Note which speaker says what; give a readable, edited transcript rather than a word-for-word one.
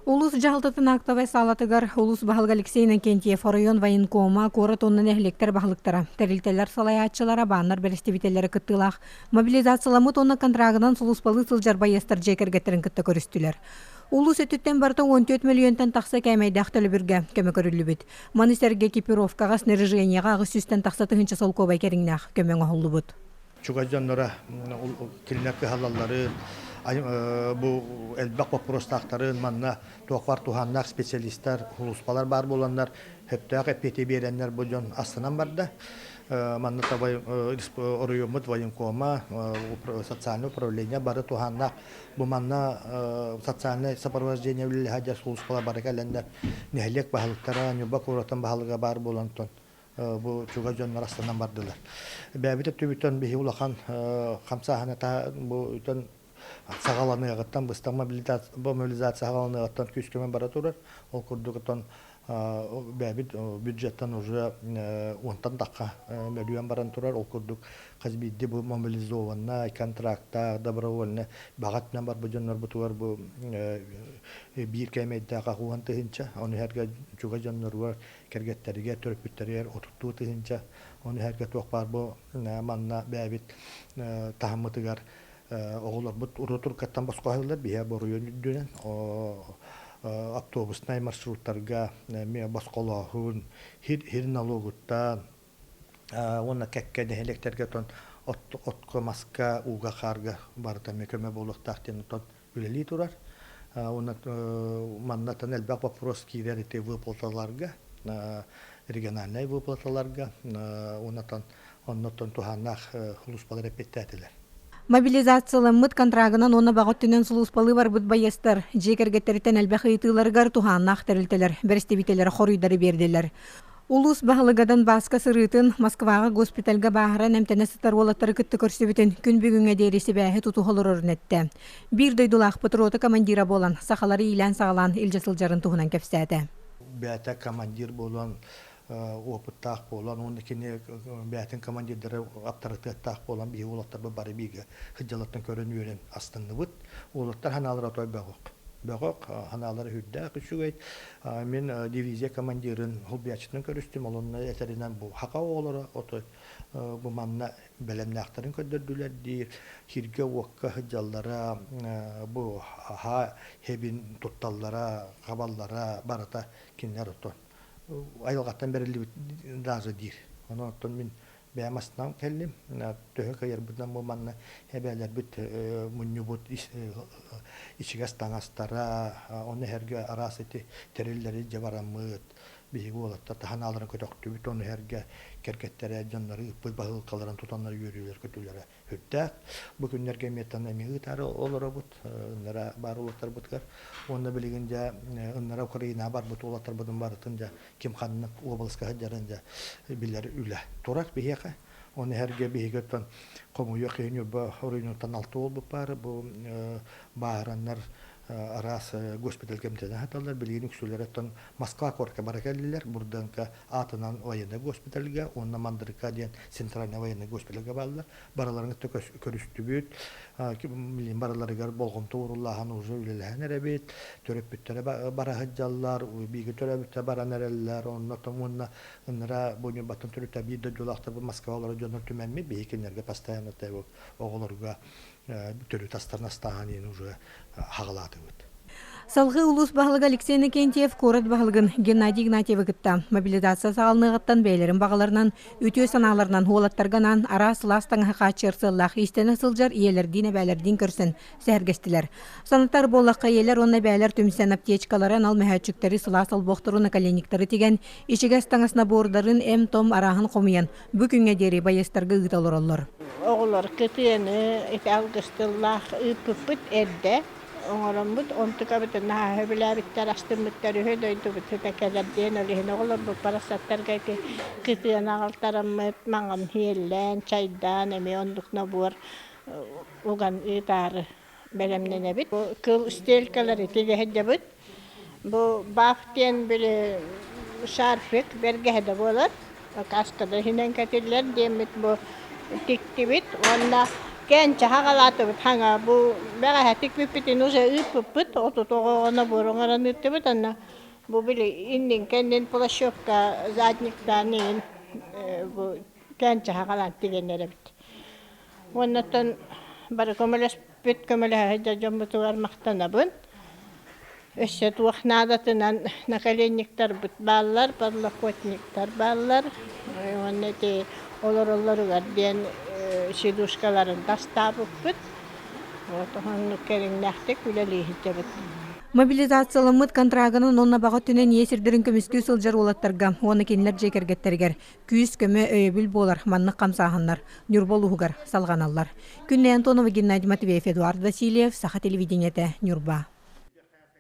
Speaker 1: Улуус дьаһалтатын актовай саалатыгар улуус баһылыга Алексей Иннокентьев оройуон военкома, куорат уонна нэһилиэктэр баһылыктара, тэрилтэлэр салайааччылара, бааннар бэрэстэбиитэллэрэ кыттыылаах мобилизацияламмыт уонна контрагынан сулууспалыы сылдьар байыастар дьиэ кэргэттэрин кытта көрүстүлэр. Улуус өттүттэн барыта 14 мөлүйүөнтэн тахса кээмэйдээх төлөбүргэ көмө көрүллүбүт. Маны сэргэ экипировкаҕа, снаряжениеҕа 800-тэн тахса тыһыынча солкуобай кэриҥнээх көмө оҥоһуллубут.
Speaker 2: Чугас дьонноро кинилэр кыһаллалларын, бу элбэх боппуруостаахтарын манна туох баар туһааннаах специалистар, сулууспалар баар буоланнар, сөптөөх эппиэти биэрэннэр бу дьон астынан барда. Манна оройуоммут военкома, социальное управление бары туһааннаах бу манна социальное сопровождение үлэлэһэ сулууспалар бары кэлэннэр нэһилиэк баһылыктара, Ньурба куоратын баһылыга баар буолан бу чугас дьоннор астанан бардылар. Бэйэбит өттүбүттэн биһи улахан хамсааһыны бу үтэн саҕаланыаҕыттан быстах мобилизация саҕаланыаҕыттан күүс-көмө бара турар. Ол курдук оттон бэйэбит бюджеттан уже уонтан тахха мөлүйүөн баран турар. Ол курдук хас биирдии бу мобилизованнай, контрактаах, добровольнай баҕа өттүнэн барбыт дьоннорбутугар бу биир кээмэйдээх 80 тыһыынча, ону иһэргэ чугас дьонноругар кэргэттэригэр, төрөппүттэригэр 32 тыһыынча, ону иһэргэ туох баар бу манна бэйэбит таһыммытыгар оҕолорбут урутуркаттан босхо аһыыллар, биһиэ боруйун үрдүнэн автобуснай маршруттарга эмиэ босхолооһун, хир налогуттан уонна кэккэ нэһилиэктэргэ отон отко, маска, ууга, хаарга барыта эмиэ көмө буолуохтаах диэн отон үлэлии турар. Уонна маннатан элбэх вопрос киирэр ити выплаталарга, региональнай выплаталарга, уоннатан оннуттан туһааннаах сулууспалар эппиэттээтилэр.
Speaker 1: Мобилизацияламмыт контрагынан уонна баҕа өттүнэн сулууспалыы барбыт байыастар дьиэ кэргэттэриттэн элбэх ыйытыыларыгар туһааннаах тэрилтэлэр бэрэстэбиитэллэрэ хоруйдары биэрдилэр. Улуус баһылыга Донбасска сырыытын, Москваҕа госпитальга бааһыран эмтэнэ сытар уолаттары кытта көрсүбүтүн күн бүгүҥҥэ диэри сибээһи тутуһа олорорун эттэ. Биир дойдулаахпыт рота командира буолан, сахалары иилээн-саҕалаан илдьэ сылдьарын туһунан кэпсээтэ.
Speaker 2: Бэйэтэ командир буолан, опыттаах буолан, уонна кини бэйэтин командирдара аптарытыаттаах буолан, биһиги уолаттарбыт бары бииргэ сылдьаллартан көрөн үөрэн астынныбыт. Уолаттар санаалара отой бөҕөх. Бөҕөх, санаалара сүрдээх үчүгэй. Мин дивизия командирын холбуйааччытын көрүстүм, ол онно этэринэн бу хака оҕолоро отой бу манна бэлэмнээхтэрин көрдөрдүлэр диир, сиргэ-уокка сылдьаллара, бу аһа хэбин тутталлара, хабаллара барыта кинилэр оттон айылҕаттан бэриллибит даже диир. Онон оттон мин бэйэм астынан кэллим. Төһө кыайарбытынан бу манна эбээлэрбит мунньубут ичигэс таҥастара, ону эһэргэ араас ити тэриллэри дьэ бараммыт, биһиги уолаттар таһанааларын көтөхтүбүт, ону эһэргэ кэргэттэрэ дьоннору ыыппыт баһыылкаларын тутаннар үөрүүлэр-көтүүлэрэ сүрдээх. Бу күннэргэ эмиэ эмиэ ыытаары олоробут, ыннара баар уолаттарбытыгар. Уонна билигин дьэ ыннара Украинаҕа барбыт уолаттарбытын барытын дьэ ким ханнык уобаласка сылдьарын дьэ билэр үлэ турар биһиэхэ. Оны эһэргэ биһиги оттон хомуйуох киһи Ньурба оройуонуттан алта уолбут баар. Бу бааһыраннар араас госпитальга эмтэнэ сыталлар. Билигин үксүлэрэ оттон Москва куоракка бара кэллилэр. Бурденко аатынан военнай госпитальга уонна Мандрыка диэн центральный военный госпитальга бааллар. Барыларын кытта көрүстүбүт. Билигин барыларыгар болҕомто ууруллааһын уже үлэлэһэн эрэбит. Төрөппүттэрэ бара сылдьаллар, бииргэ төрөөбүттэр баран эрэллэр. Онно уонна ыннара бу Ньурбаттан төрүттэ биир дойдулаахтар Москва олорор дьоннор түмэммит биһи кинилэргэ постоянно оҕолорго төрүт астарын астааһын иһин уже хаҕалаатыбыт.
Speaker 1: Салгыы улуус баһылыга Алексей Иннокентьев куорат баһылыгын Геннадий Игнатьевы кытта мобилизация саҕаланыаҕыттан бэйэлэрин баҕаларынан, үтүө санааларынан уолаттарга анаан араас сылаас таҥаһы хааччыйар сыаллаах иистэнэ сылдьар ийэлэрдиин-эбээлэрдиин көрсөн сэһэргэстилэр. Санатар буоллахха, ийэлэр уонна эбээлэр түмсэн аптечкалары, анал мөһөөччүктэри, сылаас олбохтору, наколенниктары тигэн, ичигэс таҥас набордарын, эм-том арааһын хомуйан, бу күҥҥэ диэри байыастарга ыыта олороллор.
Speaker 3: Оҕолор кытыаны ити алгыстыллаах ыыппыппыт эрдэ оҥороммут, онтукабытын наһаа сөбүлээбиттэр, астыммыттар үһү, дойдубут сыта кэлэр диэн ол иһин оҕолорбут барахсаттарга ити кытыаны аҕалтараммыт, маҥан сиэллээн, чайдаан эмиэ оннук нобуор уган ыытаары бэлэмнэнэбит. Бу кыл стелькалары тигэһирдэбит. Бу баах диэн били шарфик бэргэһэ да буолар, каскада иһинэн кэтиллэр диэммит бу тиктибит уонна Кэнчэ хаҕалаатыбыт хаҥа бу бэҕэһэтик бүппүтүн уже ыыппыппыт 30 оҕоно буруҥаран ыыттыбыт анна бу били иннин кэннин плащевка задниктаан иин бу кэнчэ хаҕалаан тигэн эрэбит. Уоннаттан бары көмөлөспүт көмөлөһө дьоммутугар махтанабын. Өссө туох наадатынан наколенниктарбыт бааллар, подлокотниктар бааллар. Уонна ити олороллоругар диэн сидушкаларын тастаабыппыт. Вот оннук кэриҥнээхтик үлэлии сылдьабыт.
Speaker 1: Мобилизацияламмыт контрагынан уонна баҕа өттүнэн ийэ сирдэрин көмүскүү сылдьар уолаттарга уонна кинилэр дьиэ кэргэттэригэр күүс-көмө, өйөбүл буолар маннык хамсааһыннар Ньурба улууһугар салҕаналлар. Күннэй Антонова, Геннадий Матвеев, Эдуард Васильев, Саха телевидениетэ, Ньурба.